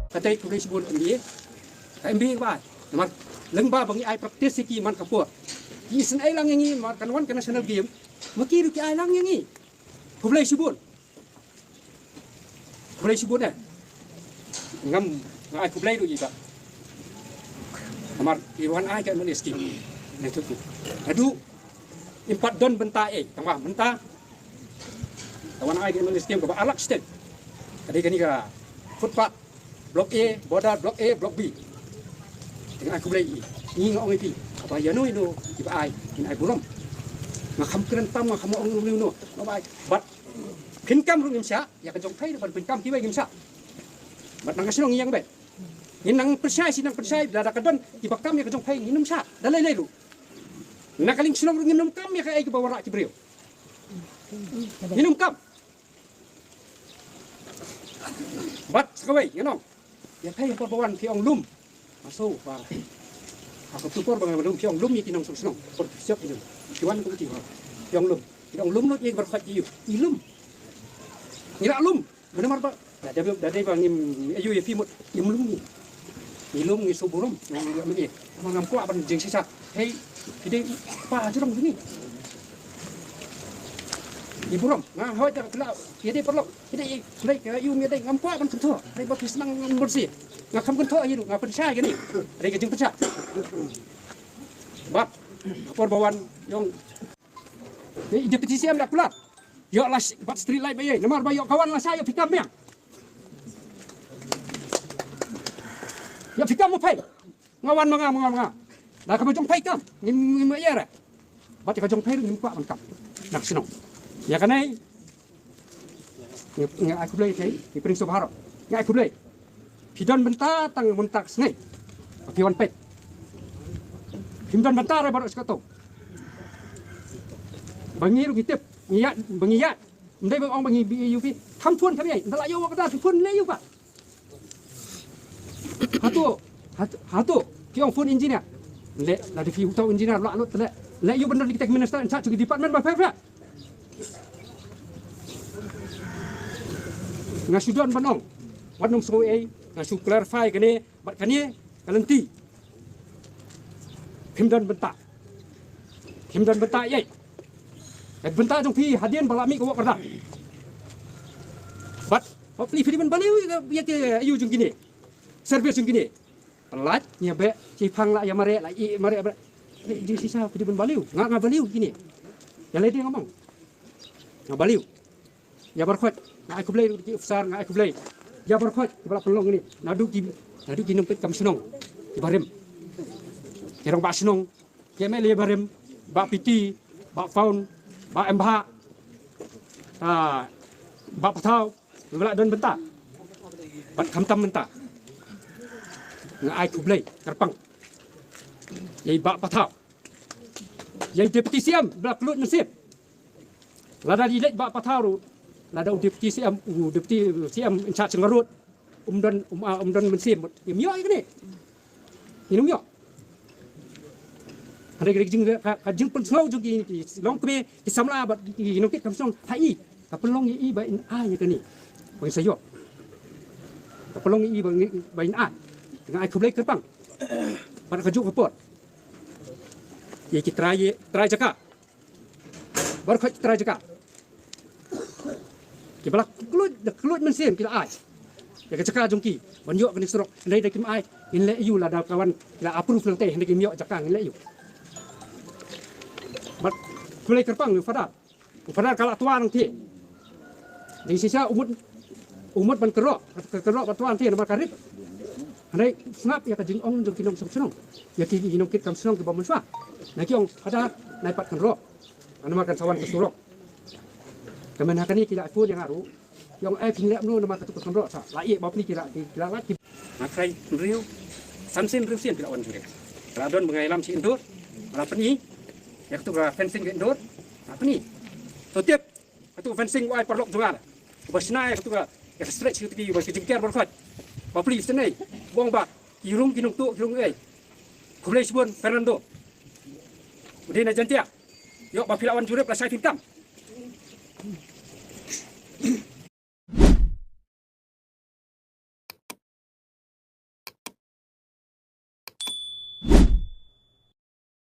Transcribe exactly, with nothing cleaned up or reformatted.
Kata khublei shibun M B A. Ka M B A ba. Namar lyngba ba ngi ai practice ïa ki man ka por. Ki isynei lang ïa ngi namar kan wan ka national game. Ma ki ruh ki ai lang ïa ngi. Khublei shibun. Khublei shibun eh. Ngam, nga ai khublei ruh ïa ka. Namar i wan ai ka M L A scheme. Naduh im pat don bynta eh, tangba mynta ka wan ai ka M L A scheme kaba ar lak stem. Ka dei kane ka footpath, Block A, border Block A, Block B. Te nga ai khublei ïa i. Ngi nga ong ïa phi, haba ïano ïano kiba ai, ngin ai burom. Nga kham kren tam, nga kham ong ïano ïano, nga ba ai. Bad phin kam ruh ngim shah, ïa ka jong phi ruh ban phin kam kiwei ngim shah. Bad na ka shnong ngi ïeng beit. Ngin nang pynshai shi nang pynshai, lada ka don kiba kam ïa ka jong phi ngin ym shah. Da lei lei ruh. Na ka liang shnong ruh ngin ym kam ïa kaei kaba wanrah ki briew. Ngin ym kam. Bad sa kawei ngan ong. Ïa phi ha por ba wan phi ong lum. Aso ba. Ha kato ka por ba ngan lum phi ong lum ïa ki nongshong shnong. Por phi siap ki lum. Phi wan kum ki ha. Phi ong lum. Phi ong lum lut ïa ki barkhot ïa u. I lum. Ngi la lum. Namar ba da dei ba, da dei ba ngim ïa u ïa phi mut ngim lum ngi. Ngi lum ngi sngewburom. Ngi lum ngi. Namar ngam kwah ban jingshisha. Hei, phi dei pa jrong ngi. Ngi burom. Nga hoi da kala. Phi dei paralok. Phi dei, phi dei ka ïa u ngi dei ngam kwah ban kynthoh. Dei ba phi sdang ngam bersih. Nga kham kynthoh ïa u, nga pynshai kane. Dei ka jingpynshai. Bad por ba wan ïong. Ni Deputy C M da kular. Ïoh la bad street light ba ïa. Namar ba ïoh ka wan la sa ïoh phi kam miang. Ïoh phi kam mo phai. Nga wan ma nga, ma nga, ma nga. Da kaba jong phai kam. Ngim, ngim ïa re. Bad ka jong phai ngim kwah ban kam. Na ka shnong. Ïa kane. Nga, nga ai khublei te, ngi pring sngewbha. Nga ai khublei. Phi don bynta tang mynta ka sngi. Phi wan peit. Phim don bynta re baroh shi kato. Ba ngi ruh ngi tip, ngi ïa, ba ngi ïa. Ym dei ba ong ba ngi bi ïa u phi. Kham phone kham ïa. Ynda la ïoh wa ka da phi phone leh ïa u ba. Hato, hato, hato, ki ong phone engineer. Leh, lada phi uta u engineer, la lut leh. Leh ïa u ban don architect minister, in charge of the department ba phi phi. Nga shu don ban ong. Wat nym sngew ei, nga shu clarify kane, bad kane, ka lynti. Phim don bynta. Phim don bynta ei. Ka bynta jong phi hadien ba la mih ka wok ka rda. Bad, hopefully phi dei ban balei ïa ka, ïa ka, ïa u jong kine. Service jong kine. Pynlait, ngi beh, shi phang la ïa mareh, la ïa mareh, mareh. Dei, dei shisha, phi dei ban balei. Nga, nga balei kine. Ïa lei dei nga mong. Nga balei. Ïa barkhot, nga ai khublei ruh ki officer, nga ai khublei. Ïa barkhot, kiba la pynlong kine. Naduh ki, naduh ki nongpeit kam shnong. Ki barim. Ki rangbah shnong. Ki M L A barim. Bah Piti, Bah Faun, Bah Embha. Ah, Bah Pathaw. Ba la don bynta. Bad khamtam bynta. Nga ai khublei kyrpang. Ïa i Bah Pathaw. Ïa i Deputy C M ba la kylluid mynsiem. Lada i leit Bah Pathaw ruh. Lada u Deputy C M, u Deputy C M in charge nga ruh. Um don, um, ah, um don mynsiem. Ngim ïoh ïa kane. Ngin ym ïoh. Hynrei ka jing, ka, ka jingpynsngew jong ki, ki longkmie, ki samla bad ki nongkit kam shnong ha i. Ka pynlong ïa i ba in ai ïa kane. Ba in sa ïoh. Ka pynlong ïa i ba in, ba in ai. Nga ai khublei kyrpang. Bad kajuh ka por. Ïa ki trai, trai jaka. Barkhot ki trai jaka. Kiba la kylluid, da kylluid mynsiem ki la ai. Ïa ka jaka jong ki. Ban ïoh kane surok. Hynrei da kim ai. Ngin leh ïa u lada ka wan. Ki la approve nangtei. Hynrei kim ïoh jaka ngin leh ïa u. Bad khublei kyrpang ïa u Fadar. U Fadar ka la twa nangtei. Jingshisha u mut, u mut ban kyrroh. Kyrroh ban twa nangtei namar ka rit. Hynrei sngap ïa ka jingong jong ki nongshong shnong. Ïa ki nongkit kam shnong kiba mynshuwa. Na ki ong Fadar nai pat kynroh. Namar kan sa wan ka surok. Ka myn ha kane ki la phone ïa nga ruh. Ïa ong ai phin leh kumno namar katu ka kynroh sa. La ïeh bapli ki la, ki la lait ki. Nga trai hynriew. San sien hynriew sien ki la wan jingeh. Ka la don ba nga ïalam shi indoor. Ka la pyni. Ïa katu ka fencing ka indoor. Ka la pyni. To tip. Katu ka fencing u ai paralok jong nga. Ba shna ïa katu ka, ïa ka stretch katu ki ba ka jingker barkhot. Bapli sien ei. Bong ba. Ki rung ki nongtuh ki rung ei. Khublei shibun Fernando. U dei na Jaintia. Ïoh ba phi la wan jurip lashai phin kam.